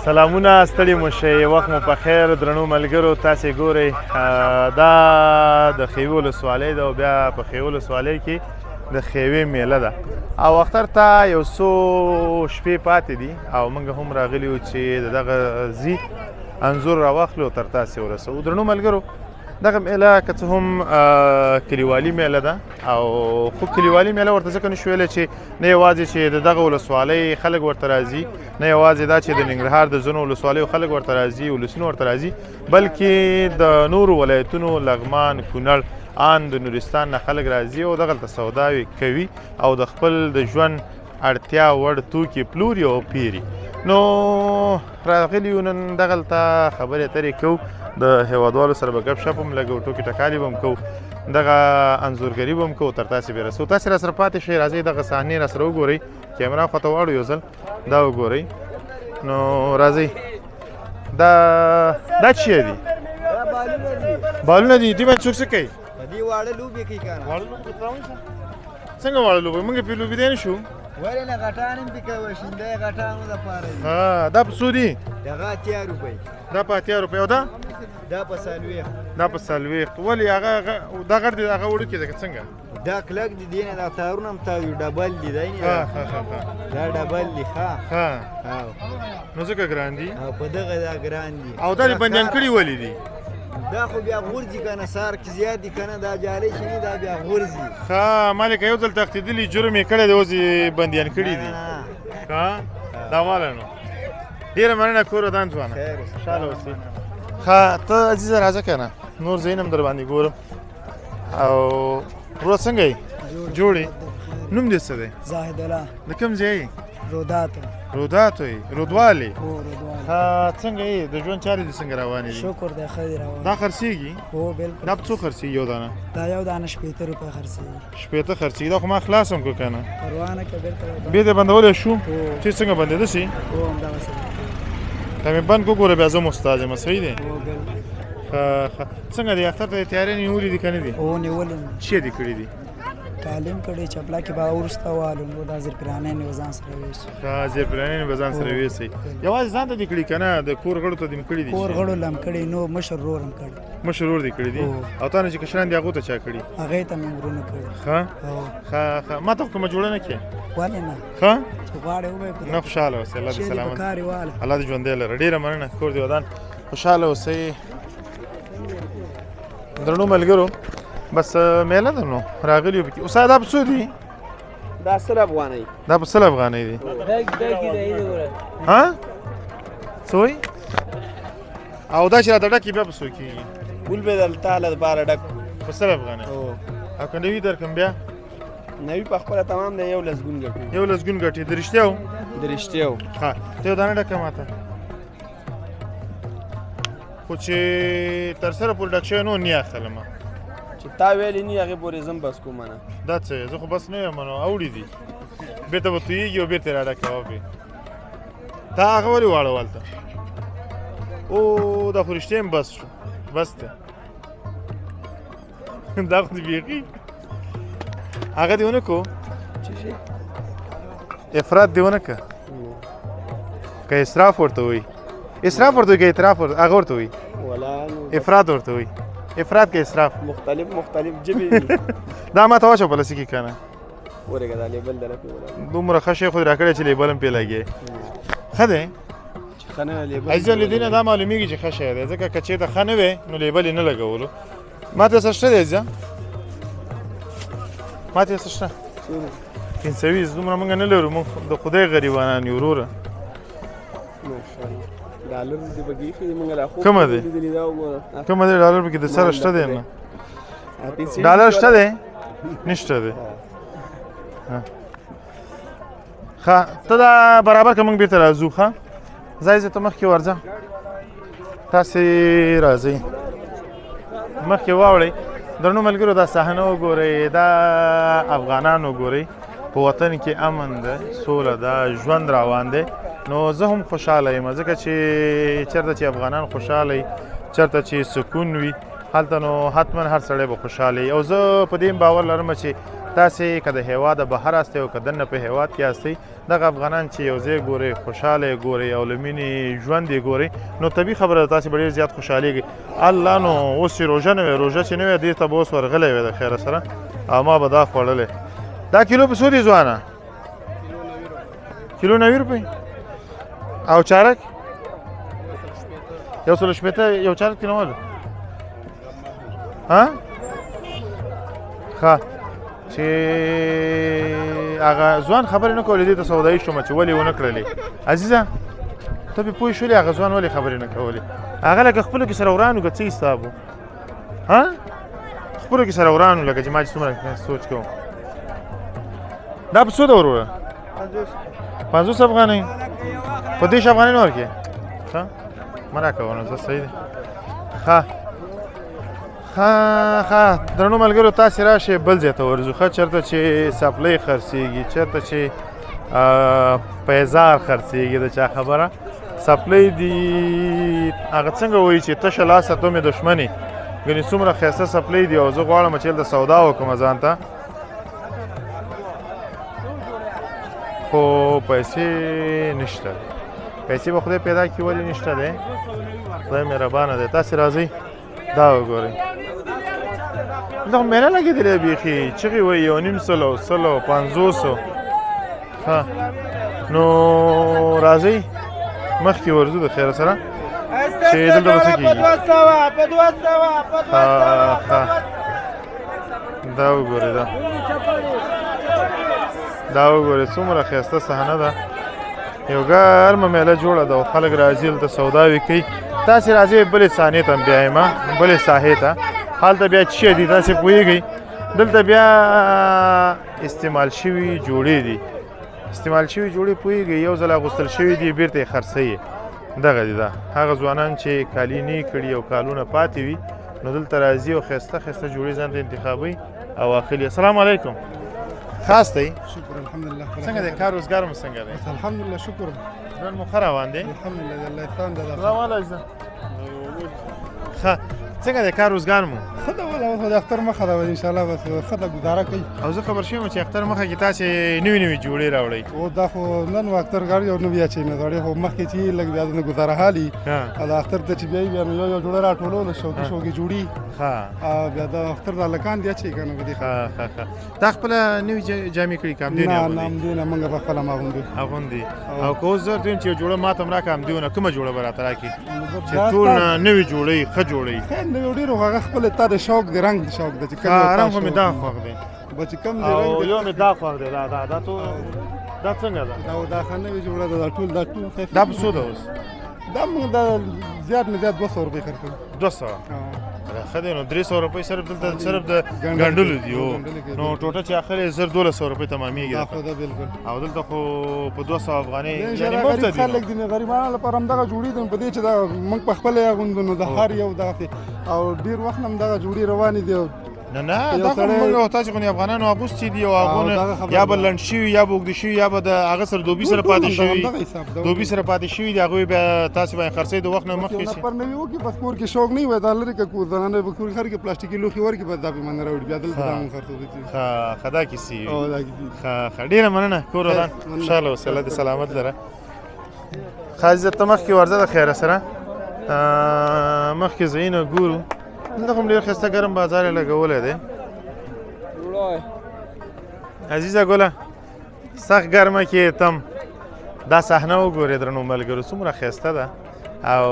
سلامونه، ستړي مو شئ، وخت مو په خیر. درنو ملګرو، تاسې ګورئ دا د ښېوې ولسوالۍ ده او بیا په ښېوې ولسوالۍ کې د ښېوې میله ده او اختر ته یو څو شپې پاتې دي او موږ هم راغلي یو چې د دغه ځي انځور راواخلو او تر تاسې ورسوو. درنو ملګرو، دغه میله که څه هم کلیوالي میله ده او خو کلیوالي میله ورته ځکه نشو ویلی چې نه یوازې چې د دغه ولسوالۍ خلک ورته راځي، نه یوازې دا چې د ننګرهار د ځینو ولسوالیو خلک ورته راځي، ولسونه ورته راځي، بلکې د نورو ولایتونو لغمان، کونړ، آن د نورستان نه خلک راځي او دغلته سوداوې کوي او د خپل د ژوند اړتیا وړ توکي پلوري او پیري. نو راغلي یو نن دغلته خبرې اترې کوو، د هیوادوالو سره به ګپ شپ هم لګو، ټوکې ټکالې به هم کوو، دغه انځورګري به هم کوو، تر تاسې به رسو. تاسې را سره پاتې شئ. راځئ دغه صحنې را سره وګورئ. کیمره خواته واړو، یو ځل دا وګورئ. نو راځئ. دا دا چی دي؟ بالونه دي. دې باندې څوک څه کوي؟ په دې واړه لوبې کوي که نه؟ واړه لوبې کوي. څنګه واړه لوبې؟ موږ په لوبې دی نه شو. ولې نه، غټان هم پکې کوي، شیندی غټانو دپاره دي. ها، دا په څو دي؟ دغه 80 روپۍ. دا په 80 روپۍ او دا؟ دا په 40. دا په 40. ولې هغه دا غټ دی، هغه وړوکی دی که څنګه؟ دا کلک دی، دی نه دا تارونه هم تاوي ډبل دي، دی نه دا ډبل دي. ښه، ښه، نو ځکه ګران دي او په دغه دا ګران دي. او دا بندیان کړي ولې دي؟ دا خو بیا غورځي که نه، سهار کې زیات دي که نه، دا جالۍ چې نه، دا بیا غورځي. ښه، ما لکه یو ځل تښتېدلي، جرم یې کړی دی، اوس یې بندیان کړي دي. ښه، دا واله. نو ډېره مننه، کور ودان ځوانه، خوشحاله اوسې. ښه، ته عزیزه راځه که نه، نور ځایونه هم در باندې ګورم. او وروره څنګه یې؟ جوړ یې؟ نوم دې څه دی؟ زاهد الله. د کوم ځای یې؟ روداتو. روداتو یې؟ رودوال یې؟ هو، رودوال. څنګه یې، د ژوند چارې دې څنګه روانې دي؟ شکر دی، ښه دي روان. دا خرڅېږي؟ هو، بالکل. دا په څو خرڅېږي یو دانه؟ دا یو دانه 60 روپۍ خرڅېږي. 60 خرڅېږي. دا خو ما خلاص هم کړ که نه؟ پروا نه که، بېرته بېرته بندولی شو؟ چې څنګه بندېده سي؟ هو، همدغسې. ته مې بند وګوره، بیا زه مستاز یم. صحیح دی؟ هو، بالکل. ښه ښه، څنګه دی اختر ته تیارې نیولې دي که نه دي؟ هو، نیولې. چی دې کړي دي؟ تعلیم کړي، چپلا کې به وروسته والو، نو دا زیرپرانې مې ځان سره وېسي. ښه، زیرپرانې مې ځان سره وېسي. یوازې ځان ته دې کړي که نه د کور غړو ته دې کړي دي؟ کور غړو لم کړي، نو مشر ورور هم کړي. مشر ورور دې کړي دي؟ او تا نه چې کشران دي هغو ته چا کړي؟ هغې ته مې ورونه کړي. ښه ښه ښه، ما ته خو کومه جوړه نه کړې؟ ولې نه؟ ښه، چې غواړې وبه یې. نه، خوشحاله اوسې، الله دې سلامت، واله. الله دې ژوندی لره. ډېره مننه، کور دې ودان، خوشحاله اوسئ. درنو ملګرو، بس میله ده، نو راغلي یو پکې. استاد، دا په څو دي؟ دا 100 افغانۍ. دا په 100 افغانۍ دي؟ ها، څه وایي؟ او دا چې راته ډکې بیا په څو کېږي؟ ټول به دلته لپاره ډک په 100 افغانۍ. او که نوي درکړم بیا؟ نوي په خپله تمام دی، یو لسګون ګټي. یو لسګون ګټي، د رښتیاو؟ د رښتیاو. ښه، ته یو دانه ډکه ماته، خو چې تر سره پورې ډک شوی نو نه اخلم. چې تا ویلې نی هغې پورې زم بس کوم نه. دا څه، زه خو بس نه یم، نو اوړي دي، بېرته به تویېږي او بېرته یې راډکه وه. تا هغه ولې واړول هلته؟ او دا خو رښتیا هم بس شو، بس دی. دا خو دې بیخي هغه دې ونه کو، افراط دې ونه که، که اسراف ورته وایي، اسراف ورته وایي که اعتراف ورته، هغه ورته وایي، افراط ورته وایي، افراط که اسراف، مختلف مختلف ژبې دي. دا ما ته واچوه په لاسي کې که نه؟ ورېږه، دا لیبل درته پرې ولګوه. دومره ښه شی خو دې راکړی چې لیبل هم پرې لګې. ښه دی چې ښه نه لیبل. عزیزه، له دې نه دا معلومیږي چې ښه شی دی، ځکه که چېرته ښه نه وی نو لیبل یې نه لګولو. ما ته څه شته دی عزیزه؟ ما ته څه شته؟ 25. دومره موږ نه لرو، موږ د خدای غریبانان یو وروره. ډالر دې پکې ایښي دي، موږ لا خوب کومه دی؟ لیدلي. دا وګوره. کومه دی؟ ډالر پکې د سره شته دی؟ نه ډالر شته دی؟ نشته دی. ښه، ته دا برابر که، موږ بېرته راځو. ښه ځای زه ته مخکې ورځه، تاسې راځئ مخکې واوړئ. درنو ملګرو، دا صحنه وګورئ، دا افغانان وګورئ. په وطن کې امن ده، سوله ده، ژوند روان دی، نو زه هم خوشحاله یم، ځکه چې چېرته چې افغانان خوشحاله وي، چېرته چې سکون وي، هلته نو حتما هر سړی به خوشحاله وي. او زه په دې باور لرم چې تاسې که د هېواده بهر یاستئ او که دننه په هېواد کې یاستئ، دغه افغانان چې یو ځای ګوري، خوشاله یې ګوري او له مینې ژوند یې ګوري، نو طبیعي خبره ده تاسې به ډېر زیات خوشحالېږئ. الله نو اوس چې روژه نه وی، روژه چې نه وی، دې ته به اوس ورغلی وی د خیره سره، او ما به دا خوړلی. دا کیلو په څو دی ځوانه؟ کیلو 90 روپۍ. او چارک 160. یو چارک کې نه ها ښه چې هغه ځوان خبرې نه کولې، دې ته سودایي شوم چې ولې ونه کړلې. عزیزه ته پې پوه شولې هغه ځوان ولې خبرې نه کولې؟ هغه لکه خپلو کې سره وران و، که څه حساب و؟ ها خپلو کې سره وران و، لکه چې ما چې څومره سوچ کوم. دا په څو ده وروره؟ 50 افغانۍ. په 30 افغانۍ نه ورکې؟ ښه مه راکوه نو، زه صحیح دی. ښه ښه ښه درنو ملګرو تاسې راشئ بل ځای ته ورځو. ښه چېرته چې څپلۍ خرڅېږي، چېرته چې پیزار خرڅېږي، د چا خبره څپلۍ دي. هغه څنګه وایي چې تشه لاسه ته مې دښمن یې، ګنې څومره ښایسته څپلۍ دي او زه غواړم چې هلته سودا وکړم ځان ته، خو پیسې نشته. پیسې به خدای پیدا کړي، ولې نشته دی؟ خدای مهربانه دی. تاسې راځئ دا وګورئ، دا خو میله لګېدلې بیخي، چغې وایي 1.5 سل او 100 او 50. ښه نو راځئ مخکې ورځو د خیره سره چې دلته به څه کېږي. ښه دا وګورئ، دا وګورئ څومره ښایسته صحنه ده. یو ګرمه میله جوړه ده او خلک راځي دلته سوداوې کوي. تاسې راځئ بلې صحنې ته هم بیایم، بلې ساحې ته، هلته بیا څه دي تاسې پوهېږئ. دلته بیا استعمال شوي جوړې دي، استعمال شوي جوړې پوهېږئ، یو ځل اغوستل شوي دي بیرته یې خرڅوي. دغه دي دا هغه ځوانان چې کالي نه کړي او کالونه پاتې وي، نو دلته راځي او ښایسته ښایسته جوړې ځان ته انتخابوي او اخلي. السلام علیکم، خاص دی؟ شکر الحمدلله. څنګه دی کار روزګار مو څنګه دی؟ الحمدلله شکر، ژوند مو ښه روان دی؟ الحمدلله الله احسان ده. سلام علیکم. ښه څنګه دی کار روزګار مو؟ ښه ده والله، اوس د اختر مخه ده، ان شاء الله بس ښه ده، ګزاره کوي. او زه خبر شوم چې اختر مخه کې تاسې نوې نوې جوړې راوړئ. او دا خو نن اختر غاړي یو نوې اچوي نه غاړي، خو مخکې چې لږ بیا د ګزاره حالي او د اختر ته چې بیا بیا نو یو یو جوړه راټولو، شوکي شوکي جوړي، او بیا د اختر د هلکان دي اچوي که نه په دې. ښه ښه ښه، تا خپله نوې جامې کړي که همدې نه؟ نه همدې نه، موږ په خپله ما اغوندو. اغوندي. او که اوس زه ورته ویم چې یو جوړه ماته هم راکړه همدېونه، کومه جوړه به راته راکړي چې ټول نوې جوړوي، ښه جوړوي؟ ښه نوې ډېرو، هغه خپله تا د شوق دی، رنګ د شوق دی چې کوم رنګ خو مې دا خوښ دی، بچ کم دی رنګ. یو مې دا خوښ دی، دا دا دا تو دا څنګه ده؟ دا دا ښه نوې جوړه ده، دا ټول دا ټول. دا په څو ده اوس؟ دا موږ دا زیات نه زیات 200 روپۍ خرڅوو. 200؟ ښه دی، نو 300 روپۍ صرف دلته صرف د ګنډلو دي. نو ټوټه چې اخلې 1200 روپۍ تمامېږي. دا خو ده بالکل. او دلته خو په 200 افغانۍ یعنې مفته دي. خلک دي غریبانو لپاره همدغه جوړې دي، په دې چې دا موږ په خپله یې اغوندو، نو د هر یو دغسې او ډېر وخت نه همدغه جوړې روانې دي. نه نه دا خو موږ تاسو خو افغانانو اغوستي دي، او هغونه یا به لنډ شوي یا به اوږده شوي یا به د هغه سره دوبي سره پاتې شوي، دوبي سره پاتې شوي دي، هغوی بیا تاسو باندې خرڅوي د وخت نه مخکې شي. نفر نوي وکړي بس کور کې شوق نه وي، دا لرې که کور زنانه په کور خر کې پلاستیکي لوښي ورکړي، بس دا به منه راوړي، بیا دلته دا موږ خرڅوو. ښه ښه دا کیسې. ښه ښه ډېره مننه، کور ودان، خوشحاله اوسې، الله دې سلامت لره. ښه عزیزه ته مخکې ورځه د خیره سره، مخکې ځایونه ګورو. دلته خو ډېر ښایسته ګرم بازار یې لګولی دی. عزیزه ګله سخت ګرمه کې تم دا صحنه وګورئ درنو ملګرو، څومره ښایسته ده، او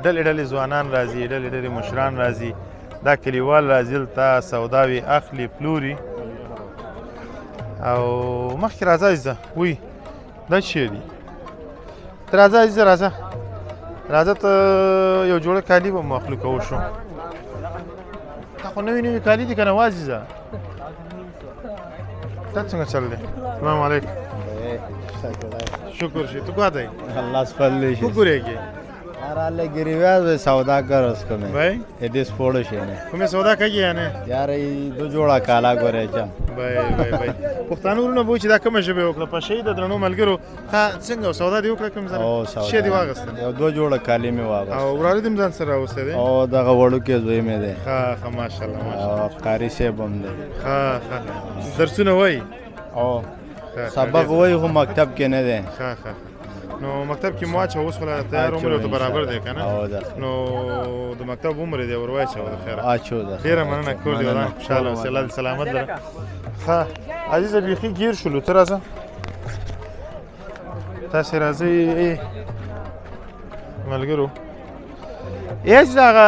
ډلې ډلې ځوانان راځي، ډلې ډلې مشران راځي، دا کلیوال راځي دلته سوداوې اخلي پلوري. او مخکې راځه عزیزه، وی دا څه دي؟ ته راځه عزیزه، راځه راځه، ته یو جوړه کالي به مو اخلو که وشو. دا خو نوي نوي کالي دي که نه وعزیزه؟ دا څنګه چل دی؟ السلام علیکم. شکر شي، ته کوه دی؟ الله سپلې شي. وګورېږي यार गिरीव्याज सौदा कर उसको मैं भाई ये स्पोर्ट शे ने کومه سودا کوي یعنی؟ यार ये दो जोड़ा काला गोरे چا بای بای بای پښتانه ورونه به چې دا کومه ژبه وکړه پښې د درنو ملګرو. ښه څنګه سودا دی وکړه؟ کوم ځای شې دی واغستل؟ یو دوه جوړه کالي مې واغستل. او وراره دې ځان سره راوستی دی؟ او دغه وړوکی زوی مې دی. ښه ښه ماشاءالله ماشاءالله. قاري صاحب هم دی. ښه ښه درسونه وایي؟ او سبق وایي خو مکتب کې نه دی. ښه ښه، نو مکتب کې مو واچوه، اوس خو لا تیار عمر ورته برابر دی که نه؟ نو د مکتب عمر دی، ور واچوه د خیره. اچو ده. ډېره مننه، کور دې ودان، خوشحاله اوسې، الله دې سلامت لره. ښه عزیزه، بیخي ګیر شولو، ته راځه، تاسې راځئ ملګرو. هېڅ هغه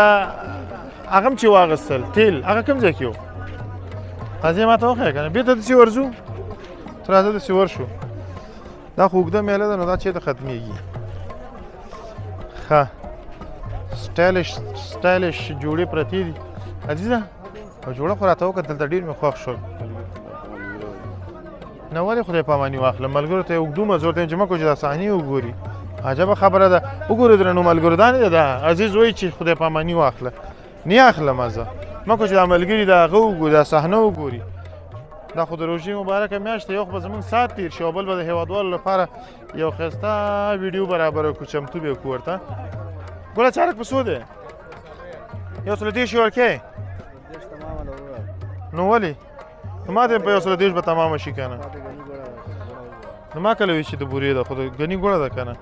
هغه هم چې واغستل تیل، هغه کوم ځای کې و؟ راځئ ما ته وښیه که نه، بېرته داسې ورځو، ته راځه داسې ورشو. دا خو اوږده میله ده، نو دا چېرته ختمېږي؟ ښه سټایلش سټایلش جوړې پرتې دي. عزیزه جوړه خو راته وکړه، دلته ډېر مې خوښ شول. نه ولې خدای پاماني واخلم، ملګرو ته یې اوږدو مزور ته چې مه کوه چې دا صحنې وګوري. عجبه خبره ده، وګورئ درنو ملګرو، دا نه ده، دا عزیز وایي چې خدای پاماني واخله، نه اخلم زه، مه کوه چې دا ملګري دا هغه وګوري، دا صحنه وګوري. دا خو د روژې مبارکه میاشت ده، یو خو به زموږ ساعت تېر شي او بل به د هېوادوالو لپاره یو ښایسته ویډیو برابره کړو، چمتو به یې کړو ورته. ګوره چارک په څو دی؟ 130 یې ورکوې؟ نو ولې؟ نو ما ته په 130 به تمامه شي که نه؟ نو ما کله وی چې د بورې ده، خو د ګني ګوړه ده که نه؟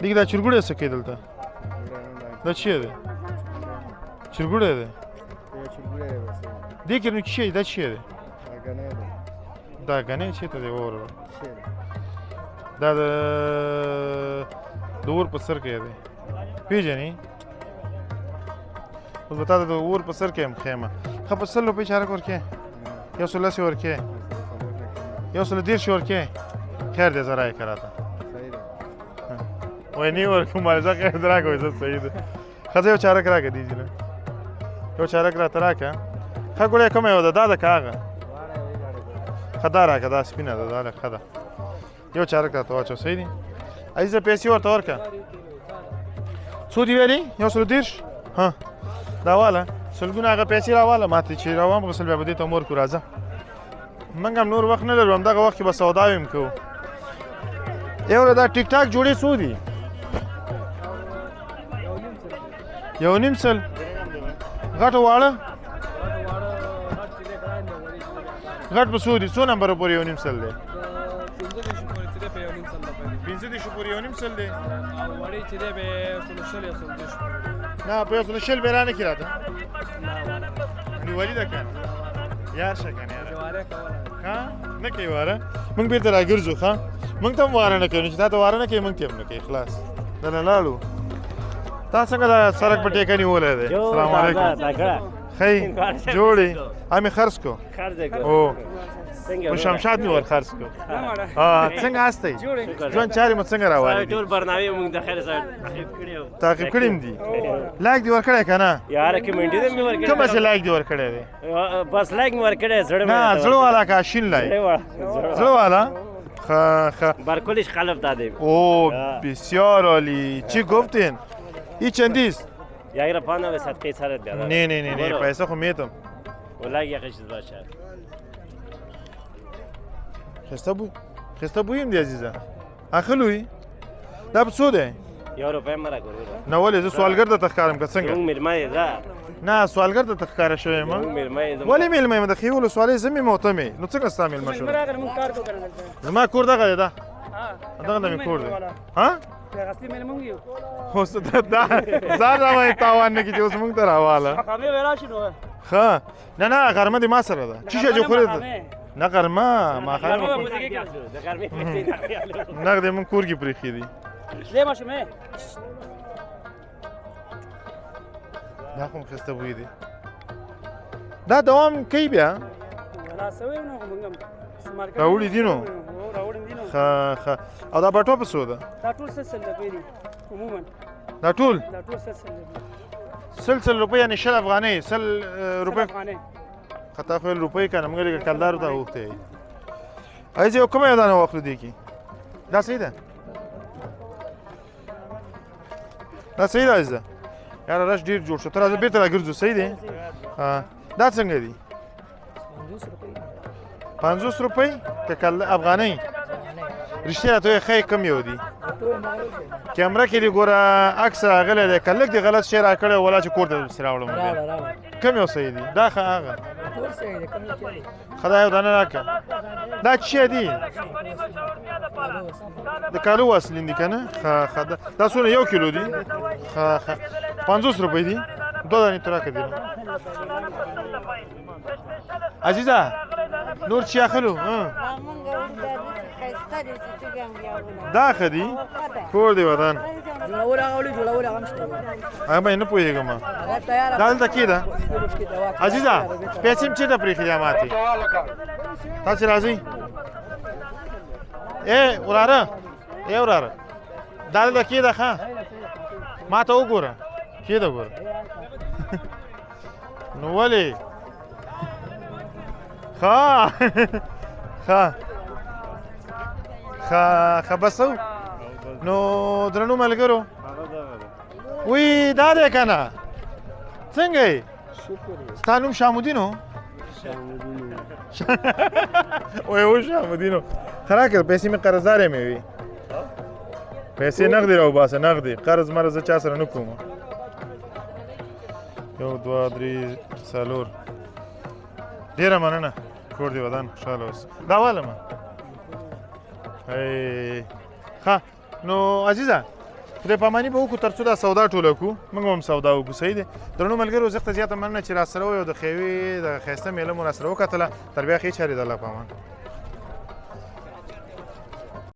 دې کې دا چرګوړی څه کوي دلته؟ دا چی دی؟ چرګوړی دی. دې کې نو چی دا چی دی؟ دا غنی چیرته دی وروره؟ دا د اور په سر کې دی، پیژنې؟ اوس به تا ته د اور په سر کې هم ښیم. ښه په 100 روپۍ چارک ورکې، 110 یې ورکې، 130 یې ورکې. خیر دی، زه رایې که راته وایي نه یې ورکوم، زه خیر دی راکړه، زه صحیح ده. ښه زه یو چارک راکړه، دې ځینه یو چارک راته راکړه. ښه ګوړی کومه یوه ده؟ دا ده که هغه؟ ښه دا راکړه، دا سپینه ده، دا ښه ده. یو چارک راته واچوه، صحیح دی. عزیزه پیسې ورته ورکړه. څو دي ویلې؟ 130؟ ها دا واله سلګونه هغه پیسې راواله، ماته چې راوام غسل بیا به دې ته هم ورکړو. راځه، موږ هم نور وخت نه لرو، همدغه وخت کې به سودا هم کوو. یوره دا ټیک ټاک جوړې څو دي؟ 1.5. غټ واړه؟ غټ په څو دي؟ څو نمبر پورې 1.5 دی؟ 35 پورې 1.5 دی. نه په 120 به رانه کې راته نیولي ده که نه؟ یار شه که نه یاره، ښه نه کوي واره، موږ بېرته راګرځو. ښه موږ ته هم واره نه کوي، چې تا ته واره نه کوي موږ ته هم نه کوي. خلاص دنه لاړو. تا څنګه دا سړک په ټیکه نیولی دی؟ السلام علیکم. ښه جوړې؟ امې خرڅ کو. او په شمشاد مې ور خرڅ کو. څنګه هستئ؟ ژوند چارې مو څنګه روانې دي؟ ټول برنامې موږ د خیر سره تعقیب کړې تعقیب کړې هم دي. لایک دې ورکړی که نه؟ یاره کمنټ دې مې ورکړی. کومه چې لایک دې ورکړی دی؟ بس لایک مې ورکړی، زړه مې نه زړه والا که شین لایک؟ زړه والا. ښه ښه برکلش قلب دادیم. او بسیار عالی. چی گفتین؟ ای چندیست؟ یاره پانه به صدقه سرت بیادر. نه نه نه نه پیسه خو میتم. ولایک یې چیز باشه. خسته بو خسته بویم دی عزیزه. اخلوی دا په څو دی؟ 1 روپۍ مه راکړه. نه ولې زه سوالګر درته ښکارم که څنګه؟ زموږ مېلمه یې ده. نه سوالګر درته ښکاره شوی یم. زموږ مېلمه یې. ولې مېلمه یم؟ د ښې ولسوالۍ زه مې ته مې، نو څنګه ستا مېلمه شوم؟ زما کور دغه دی، دا دغه مې کور دی. ها اوس دا ځان را باندې تاوان نه کړي چې اوس موږ ته راواله. ښه نه نه غرمه دې ما سره ده. څه شی چې خورې؟ نه غرمه ماښام نغدې موږ کور کې پرېښي دي. دا خو هم ښایسته بوی دی. دا دوام کوي بیا؟ راوړي دي نو؟ ښه ښه. او دا بټوه په څو ده؟ دا ټول 100 روپۍ دي عموما. دا ټول؟ دا ټول 100 روپۍ. 100 روپۍ یعنې 20 افغانۍ؟ 100 روپۍ؟ خطا خو روپۍ که نه، موږ لږه کلدارو ته اوښتی. عزیزه یو کومه یو دانه واخلو دې کې؟ دا صحیح ده؟ دا صحیح ده عزیزه؟ یاره رش ډېر جوړ شو، ته راځه بېرته راګرځو. صحیح دی؟ دا څنګه دي؟ 50 روپۍ که افغانۍ؟ رښتیا راته ووایه، ښه یې کوم یو دي؟ کیمره کې دې ګوره عکس راغلی دی، که لږ دې غلط شی راکړی ولا چې کور ته دې پسې راوړم. کوم یو صحیح دي؟ دا ښه هغه؟ ټول صحیح دی، کوم چې خدای یو دانه راکړه. دا څه دي؟ د کالو واسلین دي که نه؟ ښه ښه، دا څونه؟ 1 کیلو دي؟ ښه ښه، 50 روپۍ دي. 2 دانې ته راکړه دي. عزیزه نور چی اخلو؟ دا ښه دي. کور دی ودان. جوړول هغه ولې جوړول هغه هم شته. هغه به نه پوهېږم. دا دلته کې ده. عزیزه پیسې مې چېرته پرېښې دي ماتې؟ تاسې راځئ. ای وراره، ای وراره، دا دلته کې ده. ښه ما ته وګوره، کې ده ګوره. نو ولې؟ ښه ښه ښه ښه، بس. نو درنو ملګرو، وی دا دی که نه؟ څنګه یې؟ ستا نوم شامودین و؟ وای و شامودین و. ښه راکړه پیسې مې، قرضدار مې وي. پیسې نغدي راوباسه، نغدي. قرض مرض زه چا سره نه کوم. 1 2 3 4. ډېره مننه، کور دې ودان، خوشحاله اوسې. دا والمه. ښه نو عزیزه، خدای پاماني به وکړو تر څو دا سودا ټوله کړو، موږ هم سودا وکړو. صحیح دی. درنو ملګرو، زښته زیاته مننه چې راسره وئ او د ښېوې دغه ښایسته مېله مو راسره وکتله. تر بیا ښې چارې، د الله په امان.